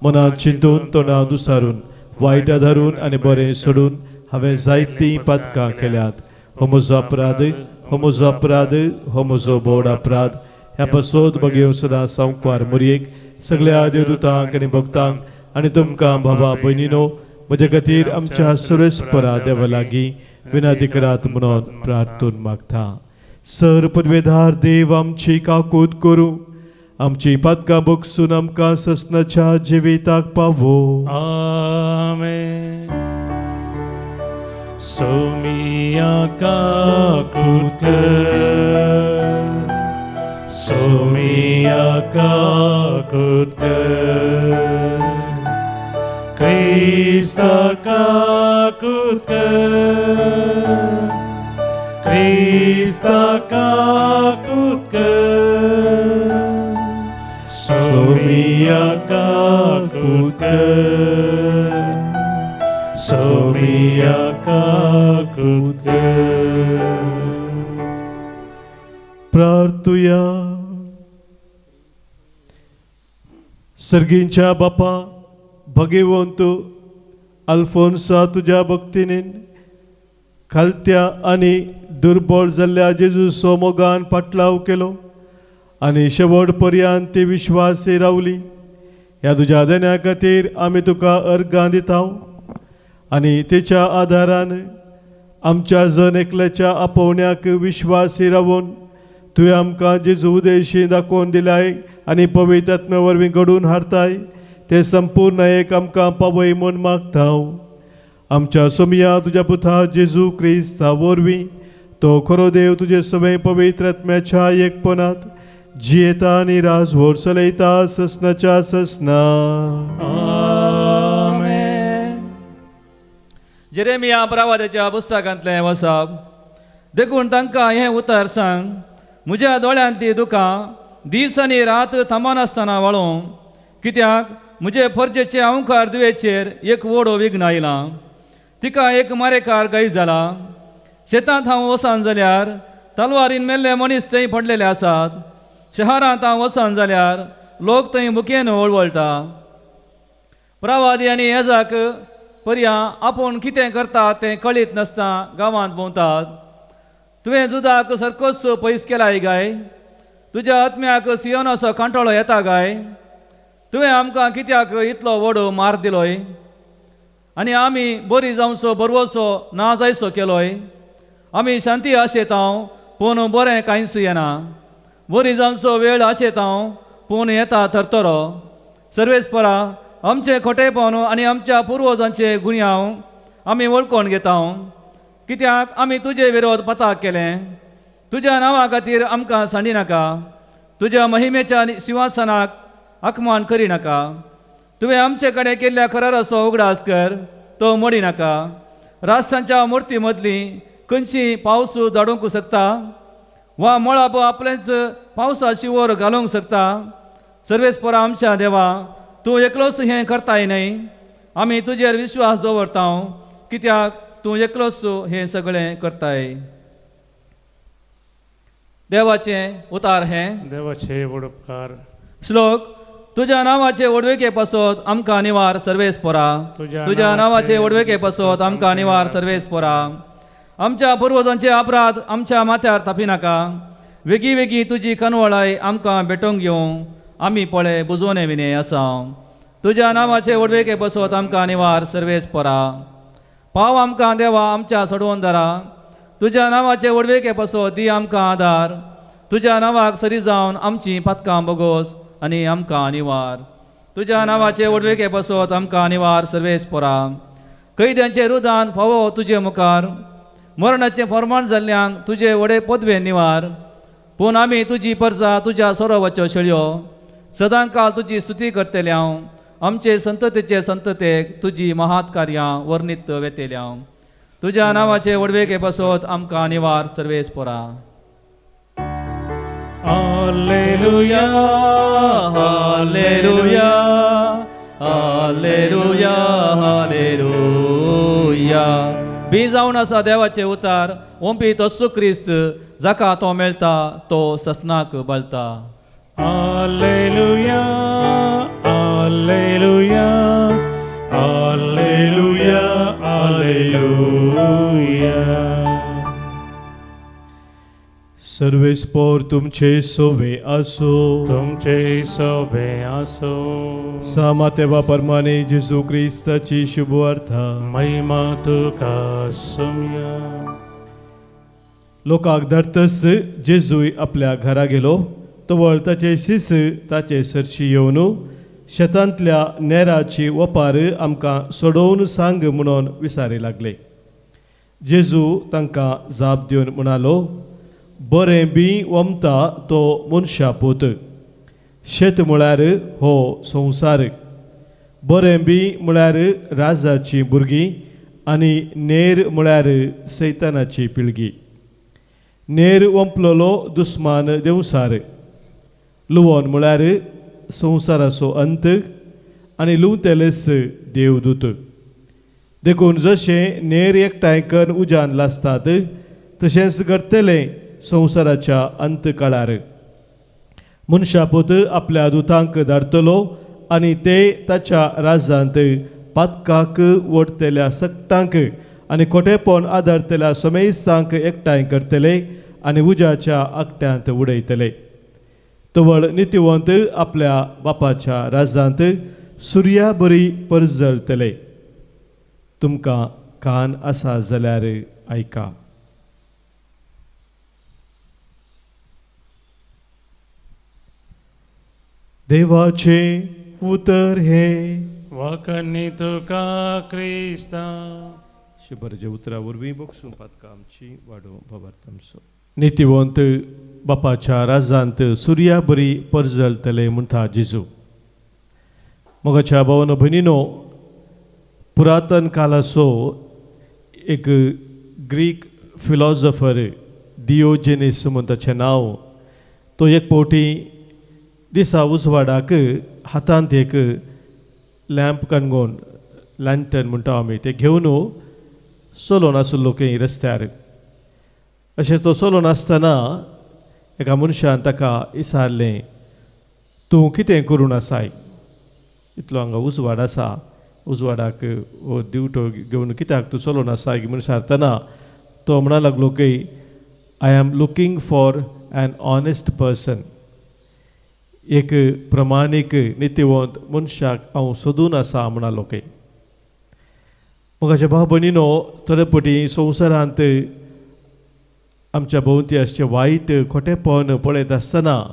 मनांत चिंतून, तोंडां दुसारून, वायट धरून आनी बरें सोडून हांवें जायतीं पातकां केल्यात. हो म्हजो अपराध, हो म्हजो अपराध, हो म्हजो बोड अपराध. ह्या पासत बगेव सदां संकवार मुरयेक सगळ्या देवदूतांक आनी भक्तांक आनी तुमकां भावा भयणीनो म्हजे खातीर आमच्या सुरेस्परा देवा लागीं विनंती करात म्हणून प्रार्थून मागता. सर पदवेधार देव आमची काकूत करूं, आमची पातकां बगसून आमकां ससनाच्या जिविताक पावो. आमेन. सोमिया काकूत कर, सोमिया काकूत कर, क्रिस्ता काकूत कर, क्रिस्ता काकूत कर, सोमिया काकूत कर, सोमिया काकूत कर. प्रार्थुया. सर्गींच्या बापा, भगेवंत अल्फोन्सा तुज्या भक्तीने खालत्या आनी दुर्बळ जाल्ल्या जेजूचो मोगान पाटलाव केलो आनी शेवट पर्यंत ती विश्वासी रावली. ह्या तुज्या देण्या खातीर आमी तुका अर्गां दिता आनी तेच्या आदारान आमच्या जण एकल्याच्या आपोवण्याक विश्वासी रावून तुवें आमकां जेजू उदेशी दाखोवन दिलाय आनी पवित्र आत्म्या वरवीं घडोवन हाडताय ते संपूर्ण एक आमकां पावय म्हूण मागता. आमच्या सोमिया तुज्या पुता जेजू क्रिस्ता वरवीं तो खरो देव तुजे सगळे पवित्र आत्म्याच्या एकपणांत जियेता आनी राजवट चलयता ससनाच्या ससना. आमेन. जेरेमिया प्रवादाच्या पुस्तकांतलें वसाप. देखून तांकां हें उतर सांग, म्हज्या दोळ्यांतलीं दुकां दीस आनी रात थांबनासतना वाळों, कित्याक म्हजे फर्जेचे अंवकार दुवेचेर एक व्हड विघ्न आयलां, तिका एक मारेकार गाय जाला. शेतांत हांव वसान जाल्यार तलवारीन मेल्ले मनीस थंय पडलेले आसात, शहरांत हांव वसान जाल्यार लोक थंय भुकेन वळवळटा. प्रवादी आनी येजाक पर्या आपूण कितें करता तें कळीत नासता गांवांत भोंवतात. तुवें जुदाक सारकोच पयस केलाय गाय, तुज्या आत्म्याक सियोनाचो कांटोळो येता गाय. तुवें आमकां कित्याक इतलो व्हड मार दिलोय आनी आमी बरी जावचो बरवचो ना जायसो केलोय. आमी शांती आशेतांव पूण बरें कांयच येना, बरी जावचो वेळ आशेतांव पूण येता थरथरो. सर्वेस्परा आमचें खोटेपण आनी आमच्या पुर्वजांचे गुन्यांव आमी वळखून घेतांव, कित्याक आमी तुजे विरोध पताक केलें. तुज्या नांवा खातीर आमकां सांडी नाका, तुज्या महिमेच्या शिंवासनाक आकमान करी नाका. तुवें आमचे कडेन केल्ल्या कराराचो उगडास कर, तो मोडी नाका. राष्ट्रांच्या मुर्ती मदली खंयची पावस धाडूंक शकता वा मळब आपलेंच पावसा शिंवर घालूंक शकता. सर्वेस्परा आमच्या देवा, तूं एकलोच हें करताय न्हय, आमी तुजेर विश्वास दवरता कित्याक तूं एकलोच हें सगळें करताय। देवाचें उतार हें देवाचे व्हड उपकार। श्लोक तुज्या नांवाचे व्हडविके पासत आमकां निवार सर्वेस पोरा, तुज्या नांवाचे व्हडविके पासत आमकां निवार सर्वेस पोरा। आमच्या पुर्वजांचे अपराध आमच्या माथ्यार थापिनाका, वेगीं वेगीं तुजी कनवळाय आमकां भेटोवंक येवं, आमी पळय बुजोवणे विनय आसा। तुज्या नांवाचे व्हडविके पासत आमकां निवार सर्वेस पोरा। पाव आमकां देवा आमच्या सोडवणदारा, तुज्या नांवाचे व्हडविके पासत दी आमकां आदार, तुज्या नांवाक सरी जावन आमची पातकां बोगोस आनी आमकां निवार। तुज्या नांवाचे व्हडविके पासत आमकां निवार सर्वेस पोरा। कैद्यांचे रुदान फावो तुजे मुखार, मरणाचें फॉर्माण जाल्ल्यांक तुजे व्हडे पदवे निवार। पूण आमी तुजी परजा तुज्या सोरोवाच्यो शेळयो, सदां काल तुजी स्तुती करतले हांव, आमचे संततेचे संततेक तुजी महात कार्यां वर्णीत वेतले हांव। तुज्या नांवाचे व्हडविके पासत आमकां निवार सर्वेस पोरा। हालेलुया हालेलुया हालेलुया हालेलुया। बी जावन आसा देवाचे उतार ओंपी तो सुक्रिस्त, जाका तो मेळटा तो ससनाक बळटा। हालेलुया हालेलुया हालेलुया हालेलुया। सर्वेस्पोर तुमचे सोवे आसो, तुमचे सोवे आसो। सामातेवा परमाने जेजू क्रिस्ताची शुभवार्ता। महिमा तुका सोम्या। लोकांक धाडतस जेजूय आपल्या घरा गेलो, तवळ ताचे शिस ताचे सरशी येवन शेतांतल्या नेराची वपार आमकां सोडोवन सांग म्हणून विचारी लागले। जेजू तांकां जाप दिवन म्हणालो, बरें बी वमता तो मनशा पूत, शेत म्हळ्यार हो संवसार, बरें बी म्हळ्यार राजाची भुरगीं आनी नेर म्हळ्यार सैतानाची पिळगी। नेर वंपलोलो दुस्मान देंवसार, लुवोन म्हळ्यार संवसाराचो अंत आनी लुवतेलेच देवदूत। देखून जशें नेर एकठांय करून उज्यान लासतात तशेंच घडटलें संवसाराच्या अंत काळार। मनशापूत आपल्या दुतांक धाडटलो आनी ते ताच्या राजांत पातकाक वडटल्या सक्टांक आनी खोटेपण आदारतल्या समेस्तांक एकठांय करतले आनी उज्याच्या आकट्यांत उडयतले। तवळ नितिवंत आपल्या बापाच्या राजांत सुर्या बरी परजळटले। तुमकां कान आसा जाल्यार आयका। देवाचे उतर हे वाकनी तुका क्रिस्ता। शुभरजे उतरा वरवीं बक्षूं पातकां आमची वाडोवं भावार्थ आमचो। नितिवंत बापाच्या राजांत सुर्या बरी परजळटले म्हणटा जेजू। मोगाच्या भावानो भयणीनो, पुरातन कालाचो एक ग्रीक फिलॉसॉफर दियोजेनीस म्हूण ताचें नांव, तो एक फावटी दिसा उजवाडाक हातांत एक लॅम्प कणगोन लँटर्न म्हणटा आमी ते घेवन चलोन आशिल्लो खंय रस्त्यार। अशें तो चलोन आसतना एका मनशान ताका विचारलें, तूं कितें करून आसाय, इतलो हांगा उजवाड आसा, उजवाडाक हो दिवटो घेवन कित्याक तूं चलोन आसाय म्हूण विचारतना तो म्हणा लागलो की I am looking for an honest person, एक प्रमाणीक नितिवंत मनशाक हांव सोदून आसा म्हणालो की। मोगाच्या भाव भयणीनो, थोडे फावटी संवसारांत आमच्या भोंवती आसचें वायट खोटेपण पळयत आसतना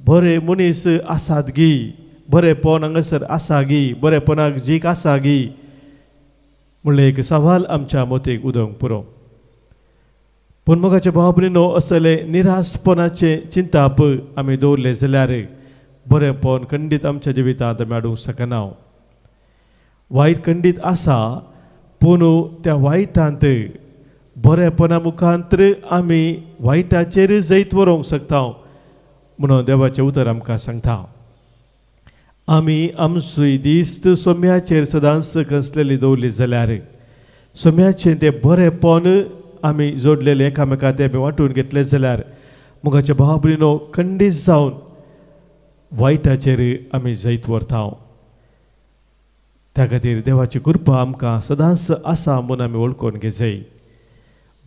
बरे मनीस आसात गी, बरेपण हांगासर आसा गी, बरेपणाक जीक आसा गी म्हणलें एक सवाल आमच्या मतीक उदोवंक पुरो। पूण मोगाच्या भाव भयणीनो, असले निराशपणाचें चिंताप आमी दवरलें जाल्यार बरेपण खंडीत आमच्या जिवितांत मेळूंक शकना। वायट खंडीत आसा, पूण त्या वायटांत बरेपणा मुखांतर आमी वायटाचेर जैत व्हरूंक शकता म्हणून देवाचें उतर आमकां सांगता। आमी आमचोय दिस्त सोम्याचेर सदांच कसलेली दवरली जाल्यार सोम्याचें तें बरेंपण आमी जोडलेलें एकामेका तें आमी वांटून घेतलें जाल्यार मोगाच्या भाव भयणीनो खंडीत जावन वायटाचेर आमी जैत व्हरता. त्या खातीर देवाची कृपा आमकां सदांच आसा म्हूण आमी वळखून घेजाय.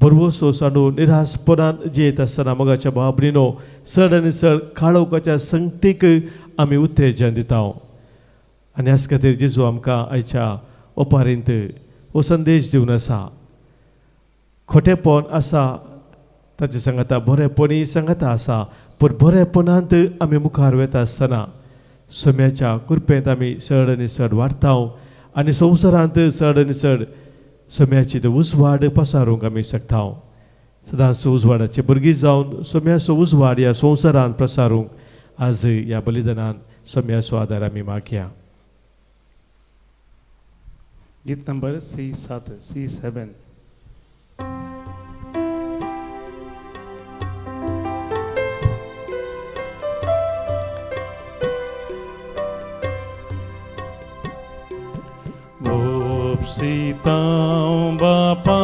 बरवसो सांडून निराशपणान जियेत आसतना मोगाच्या भाव भयणीनो चड आनी चड काळोखाच्या संगतीक आमी उत्तेजन दिता. आनी ह्याच खातीर जेजू आमकां आयच्या ओपारींत हो संदेश दिवन आसा. खोटेपण आसा ताचे सांगाता बरेंपणूय सांगाता आसा, पूण बरेंपणांत आमी मुखार वता आसतना सोम्याच्या कृपेंत आमी चड आनी चड वाडटा आनी संवसारांत चड आनी चड सोम्याची उजवाड पसारूंक आमी शकता. सदांच उजवाडाचे भुरगीं जावन सोम्याचो उजवाड ह्या संवसारांत प्रसारूंक आज ह्या बलिदानान सोम्याचो आदार आमी मागया. गीत नंबर C7 C7. सीतां बापा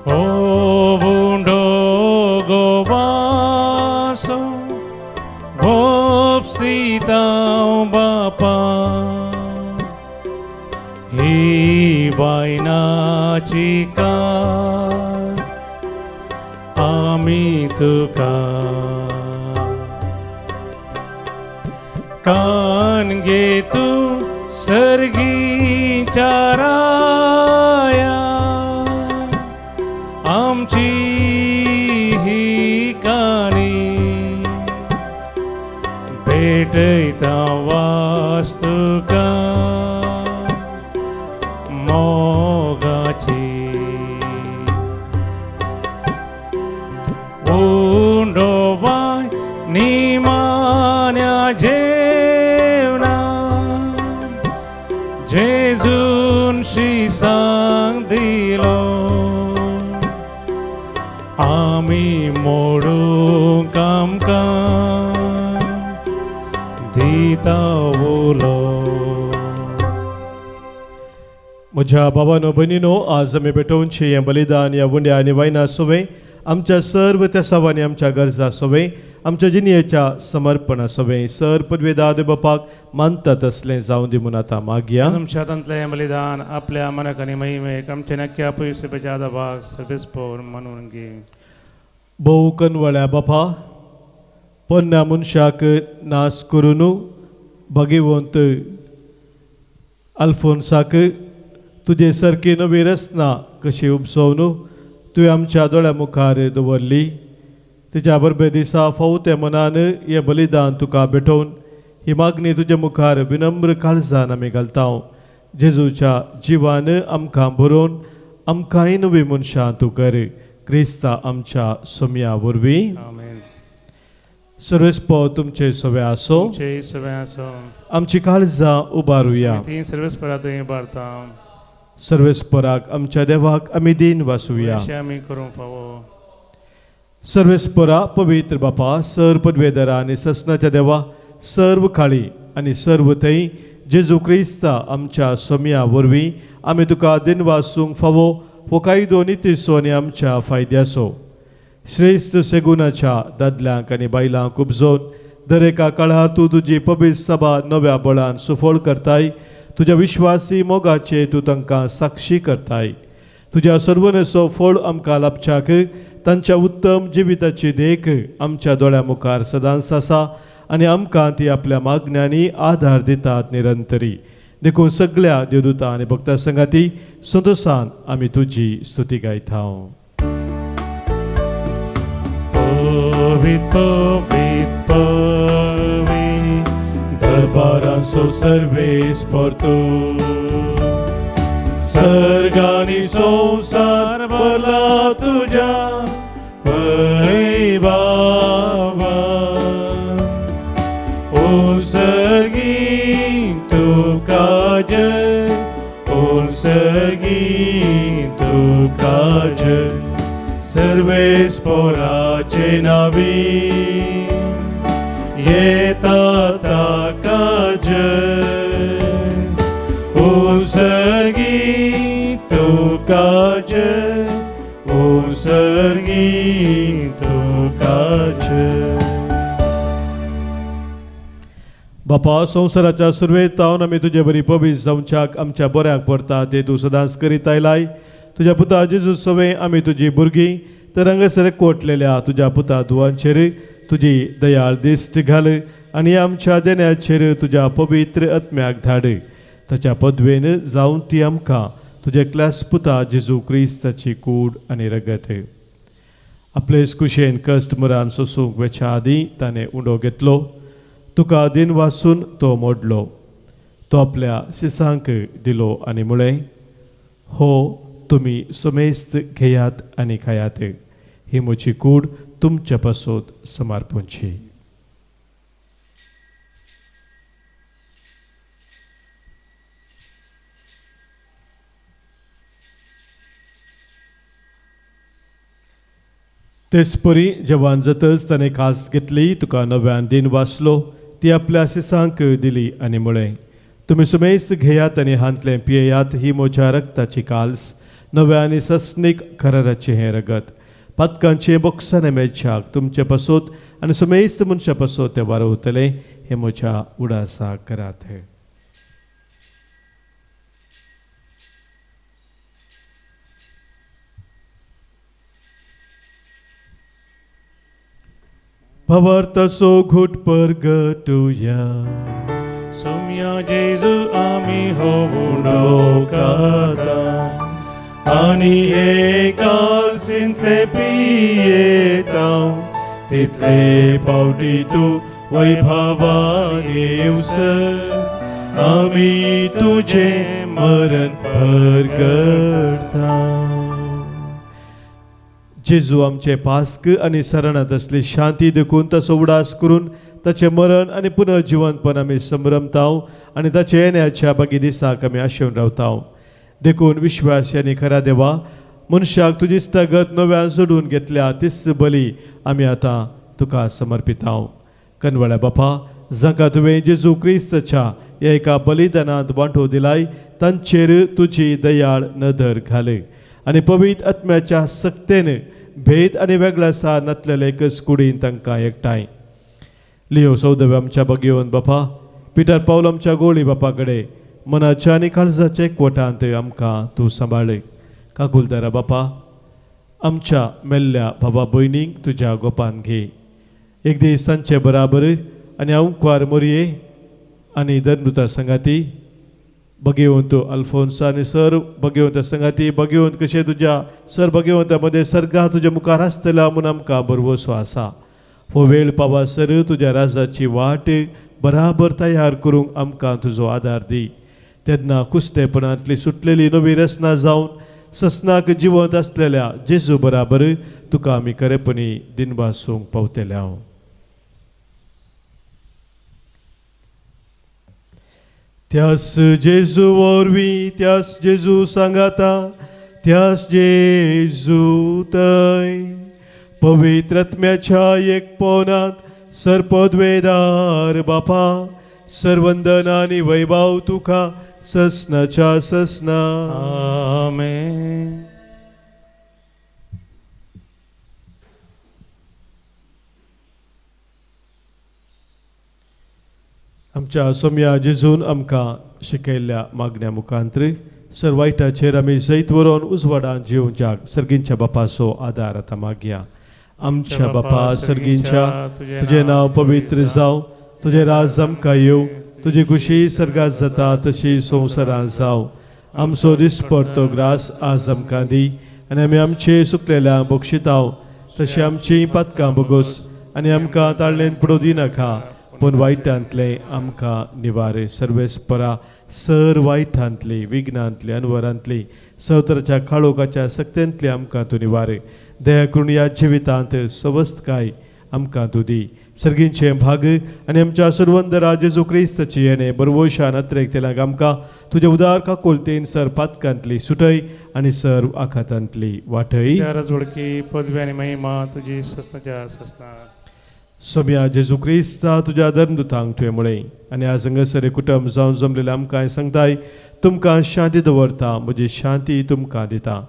ओ बुंडो गोवासो सीतां बापा ही बायनाची कास आमी तुका कान घे तूं सर्गीच्या राया आमची ही काणी भेटयता वास्तुका मोगाची उंडो बाय निमाण्या जेवणा जेजून श्री सांग दिलो आमी मोडूंक आमकां दिता उलो. म्हज्या बाबानो भयणीनो, आज आमी भेटोवचें हें बलिदान ह्या उंड्या आनी वायना सोवें आमच्या सर्व तेसावांनी आमच्या गरजा सोवें आमच्या जिणेच्या समर्पणा सोवें सर पदवेदा बापाक मानता तसलें जावं दी म्हूण आतां मागया. तुमच्या हातांतलें बलिदान आपल्या मनाक आनी महिमेक आमच्या नक्क्या पयसुपेच्या आदाभाग सर्वेस्पोर म्हणून घे. भोव कनवळ्या बापा, पोन्न्या मनशाक नाश करून भगवंत अल्फोन्साक तुजे सारकी नवी रचना कशी उपसोवन तुवें आमच्या दोळ्या मुखार दवरली. तुज्या बरबे दिसा फावो त्या मनान हें बलिदान तुका भेटोवन ही मागणी तुज्या मुखार विनम्र काळजान आमी घालता. जेजूच्या जिवान आमकां बरोवन आमकांय नवी मनशां तूं कर. क्रिस्ता आमच्या सोम्या वरवीं. सर्वेस्पोर तुमचे सवे आसो. आमची काळजां उबारुया. सर्वेस्पोराक आमच्या देवाक आमी दीन वासुया. सर्वेस्पोरा पवित्र बापा, सर पदवेदरा आनी ससनाच्या देवा, सर्व काळी आनी सर्व थंय जेजू क्रिस्ता आमच्या सोम्या वरवीं आमी तुका दिन वासूंक फावो हो कायदो नितीचो आनी आमच्या फायद्याचो. श्रेश्ठ सेगुनाच्या दादल्यांक आनी बायलांक उपजोवन दरेका काळार तूं तुजी पवित्र सभा नव्या बळान सुफळ करताय. तुज्या विश्वासी मोगाचे तूं तांकां साक्षी करताय. तुज्या सर्वनेचो फळ आमकां लाभच्याक तांच्या उत्तम जिविताची देख आमच्या दोळ्या मुखार सदांच आसा आनी आमकां ती आपल्या मागण्यांनी आधार दितात निरंतरी. देखून सगळ्या देवदूता आनी भक्ता संगाती संतोशान आमी तुजी स्तुती गायता. दरबारांचो सर्वेस्पोर तूं सर्गानी संवसार भरला तुज्या पळय बाबा. ओ सर्गी तुका जय, ओ सर्गी तुका जय, सर्वेस्पोराचे नावी येता ताका जय, ओ सर्गी तुका जय, ओ सर्गी तुका जय। बापा, संवसाराच्या सुरवेत तावन आमी तुजे बरी पवीस जावच्याक आमच्या बऱ्याक पडटा ते तूं सदांच करीत आयलाय। तुज्या पुता जेजू सवें आमी तुजी भुरगीं तर हांगासर कोटलेल्या तुज्या पुता धुवांचेर तुजी दयाळ दिश्ट घाल आनी आमच्या देण्याचेर तुज्या पवित्र आत्म्याक धाड। ताच्या पदवेन जावन ती आमकां तुज्या क्लास पुता जेजू क्रिस्ताची कूड आनी रगत। आपले कुशेन कश्ट मरान सोसूंक वेच्या आदीं ताणें उंडो घेतलो, तुका दिन वासून तो मोडलो, तो आपल्या शिसांक दिलो आनी म्हळें, हो तुमी समेस्त घेयात आनी खायात, ही म्हजी कूड तुमच्या पासत समर्पणची। तेचपरी जेवण जातच ताणें कास घेतली, तुका नव्यान दिन वाचलो, ती आपल्या शिसांक दिली आनी म्हळें, तुमी सुमेस्त घेयात आनी हांतलें पियेयात, ही म्हज्या रक्ताची काल्स, नव्या आनी सस्नीक कराराचें हें रगत, पातकांचें बोक्साने मेळच्याक तुमचे पासत आनी सुमेस्त मनशा पासत तें वारवतलें, हें म्हज्या उडासा करात। भावार्थाचो घुट परगटुया। सोम्या जेजू आमी हो उंडो खाता आनी हे कालसींतले पियेता, तितले पावटी तूं वैभवान येवसर आमी तुजें मरण परगटता। जेजू आमचे पास्क आनी सरणांत आसली शांती देखून ताचो उडास करून ताचें मरण आनी पुनर्जिवनपण आमी संभ्रमताव आनी ताचे येण्याच्या बागी दिसाक आमी आशेवन रावताव। देखून विश्वासी आनी खऱ्या देवा, मनशाक तुजी इश्टागत नव्यान जोडून घेतल्या तीच बली आमी आतां तुका समर्पिताव। कनवळ्या बापा, जांकां तुवें जेजू क्रिस्ताच्या ह्या एका बलिदानांत वांटो दिलाय तांचेर तुजी दयाळ नदर घाल आनी पवित्र आत्म्याच्या सक्तेन भेद आनी वेगळ्या नातलेले एकच कुडीन तांकां एकठांय। लियो सौदव्य आमच्या बगेवन बापा, पिटर पावल आमच्या गोळी बापा कडेन मनाच्या आनी काळजाच्या एकवटांत आमकां तूं सांबाळ। काकुलदारा बापा, आमच्या मेल्ल्या बाबा भयणींक तुज्या गोपान घे, एक दीस तांचे बराबर आनी अंकवार मोरये आनी धर्मदूता संगाती भगेवंत अल्फोन्सा आनी सर भगेवंत संगाती भगेवंत कशें तुज्या सर भगेवंता मदें सर्गा तुज्या मुखार आसतला म्हूण आमकां भरवसो आसा। हो वेळ पावासर तुज्या राजाची वाट बराबर तयार करूंक आमकां तुजो आदार दी। तेन्ना कुस्तेपणांतली सुटलेली नवी रचना जावन ससनाक जिवंत आसलेल्या जेजू बराबर तुका आमी खरेपणी दिनवासूंक पावतले हांव। त्यास जेजू वरवीं, त्यास जेजू सांगाता, त्यास जेजू थंय पवित्र आत्म्याच्या एकपणांत सर्पद्वेदार बापा सर्वंदन आनी वैभव तुका ससनाच्या ससना। आमेन। आमच्या सोम्या जेजून आमकां शिकयल्ल्या मागण्या मुखांतरी सर वायटाचेर आमी जैत वरोवन उजवाडान जिवच्याक सर्गींच्या बापाचो आदार आतां मागया। आमच्या बापा सर्गींच्या, तुजें नांव पवित्र जावं, तुजें राज आमकां येवं, तुजी खुशी सर्गात जाता तशी संवसारांत जावं। आमचो दिसपडतो ग्रास आज आमकां दी आनी आमी आमचे सुकलेल्यांक बक्षिताव तशी आमची पातकां बगोस आनी आमकां ताळ्ळेन पडोवं दिनाका, पूण वायटांतलें आमकां निवारे। सर्वेस्परा सर वायटांतली, विघ्नांतली, अनवरांतली, सवतराच्या काळोखाच्या सक्तेंतली आमकां तूं निवारे। दया करून ह्या जिवितांत सवस्तकाय आमकां तूं दी। सर्गींचें भाग आनी आमच्या सुरवंदरा जेजू क्रिस्ताची येणें बरवशान अत्रेक तेलांक आमकां तुज्या उदार काकुळतेन सर पातकांतली सुटय आनी सर आखातांतली वाटय। वडकी पदवी आनी महिमा तुजी ससनाच्या ससना। सोम्या जेजू क्रिस्ता तुज्या धर्मदुतांक तुवें म्हळें आनी आज हांगासर कुटुंब जावन जमलेलें आमकां सांगताय तुमकां शांती दवरता, म्हजी शांती तुमकां दिता.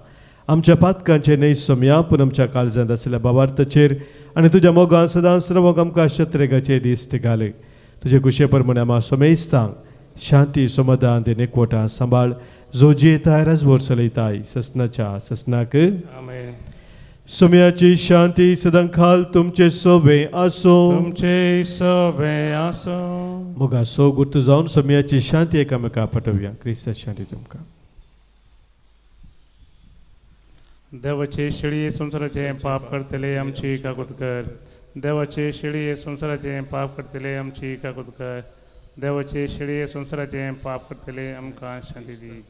आमच्या पातकांचे न्हय सोम्या, पूण आमच्या काळजांत आशिल्ल्या बाबार्थाचेर आनी तुज्या मोगान सदांच रावंक आमकां शत्रेगाचे दीस घाले. तुजे कुशे प्रमाणे आमा सोमेस्तांक शांती समाधान ते एकवटान सांबाळ, जो जियेताय राजभर चलयताय ससनाच्या ससनाक. आमेन. सोम्याची शांती सदांकाल तुमचे सोबे आसो. तुमचे सोबे आसो. मोगा सो गुर्त जावन सोम्याची शांती एकामेका पाठोवया. क्रिस्ता शांती तुमकां. देवाचे शेळये संवसाराचें पाप करतले आमची काकूत कर. देवाचे शेळये संवसाराचें पाप करतले आमची काकूत कर. देवाचे शेळये संवसाराचें पाप करतले आमकां शांती दी.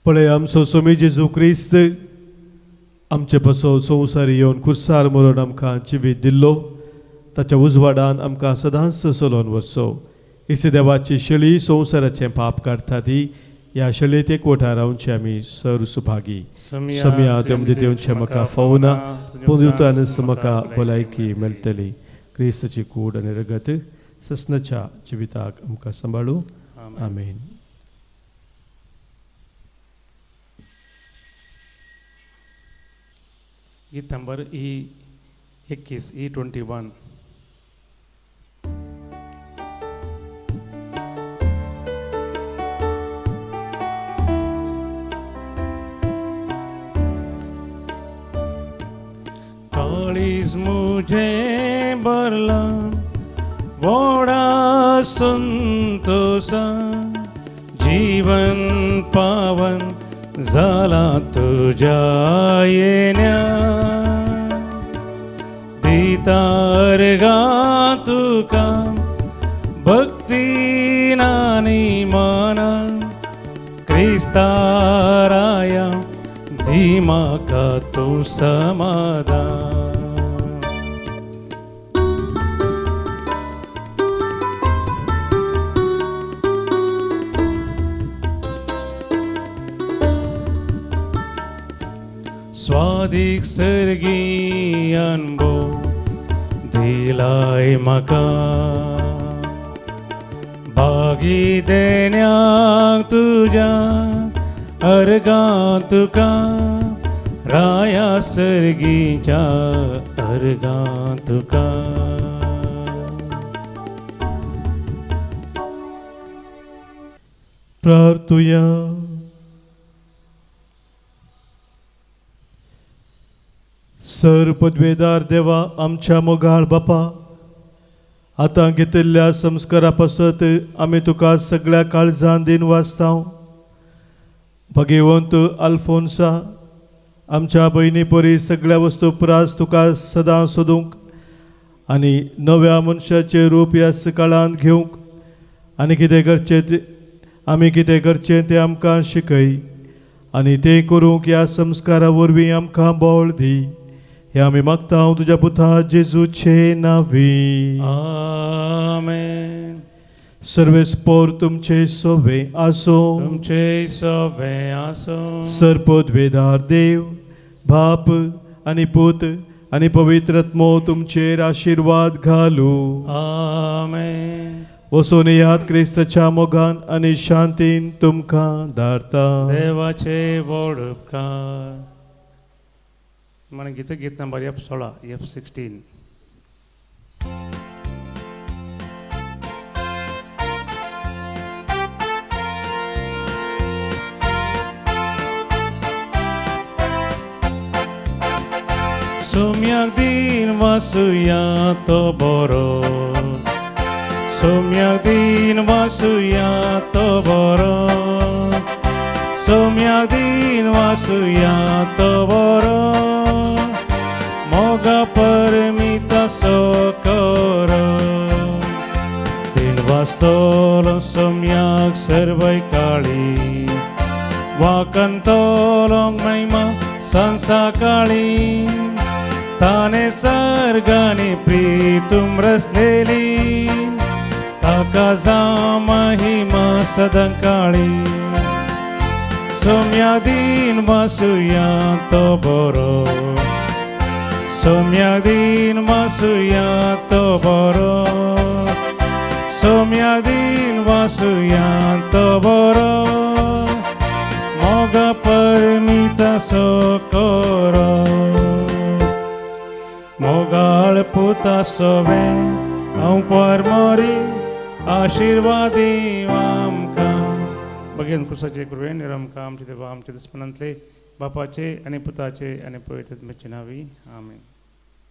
पळय आमचो सोमी जेजू क्रिस्त आमचे पसो संवसारी येवन खुर्सार मरून आमकां जिवीत दिल्लो, ताच्या उजवाडान आमकां सदांच चलोवन व्हरचो. इसे देवाची शेळी संवसाराचें पाप काडटा ती ह्या शेळयेत एकवटा रावचे आमी सर सुभागी. सोम्या तुमचे देवचे म्हाका फावना, पूण दिवतानच म्हाका भलायकी मेळटली. क्रिस्ताची कूड आनी रगत ससनाच्या जिविताक आमकां सांबाळू. आमेन. गीत नंबर E21, E21. काळीज मुझे भरला व्हडा संतोषा, जीवन पावन जाला तुझ्या येण्या. दितार गा तुका भक्ती नानी माना, क्रिस्ताराया दी म्हाका तूं समाधान. स्वादीक सर्गी अनुभव दिलाय म्हाका, भागी देण्याक तुज्या अर्गां तुका, राया सर्गीच्या अर्गां तुका. प्रार्थुया. सर पदवेदार देवा आमच्या मोगाळ बापा, आतां घेतिल्ल्या संस्कारा पासत आमी तुका सगळ्या काळजान दिन वाचतांव. भगेवंत आल्फोन्सा आमच्या भयणी परी सगळ्या वस्तू प्रास तुका सदां सोदूंक आनी नव्या मनशाचें रूप ह्या सकाळान घेवंक आनी कितें करचें तें आमी कितें करचें तें आमकां शिकय आनी तें करूंक ह्या संस्कारा वरवीं आमकां बळ दी. हे आमी मागता हांव तुज्या पुता जेजूचे नांवी. आमेन. सर्वेस्पोर तुमचे सोबे आसो. तुमचे सोबे आसो. सर्पद्वेदार देव बाप आनी पूत आनी पवित्र आत्मो तुमचेर आशिर्वाद घालू. आमेन. वचून याद क्रिस्ताच्या मोगान आनी शांतीन तुमकां धाडता. देवाचे व्हड उपकार. మన గీత గీత నంబర్ F16, F16. सोम्याक दिन वासुया तो बरो, सोम्याक दिन वासुया तो बरो, सोम्याक दिन वासुया तो बरो, मोगा परमिता सो करो. दिन वास्तोलो सोम्याक सर्वय काळी, वाकंतोलो महिमा संसा काळी, ताणे सर्गानी प्रीतुम रसलेली ताका जावं महिमा सदां काळी. सोम्यादीन वासुया तो बरो, सोम्यादीन वासुया तो बरो, सोम्यादीन वासुया तो बरो, मोगा परमिता सो करो. मोगाळ पुता सोवे हांव परमोरी आशिर्वादी आमकां. बगेन क्रुसाचे कृपेन आमकां आमचे देवा आमचे दुस्मनांतले बापाचे आनी पुताचे आनी पवित्र आत्म्याचे नांवी आमेन.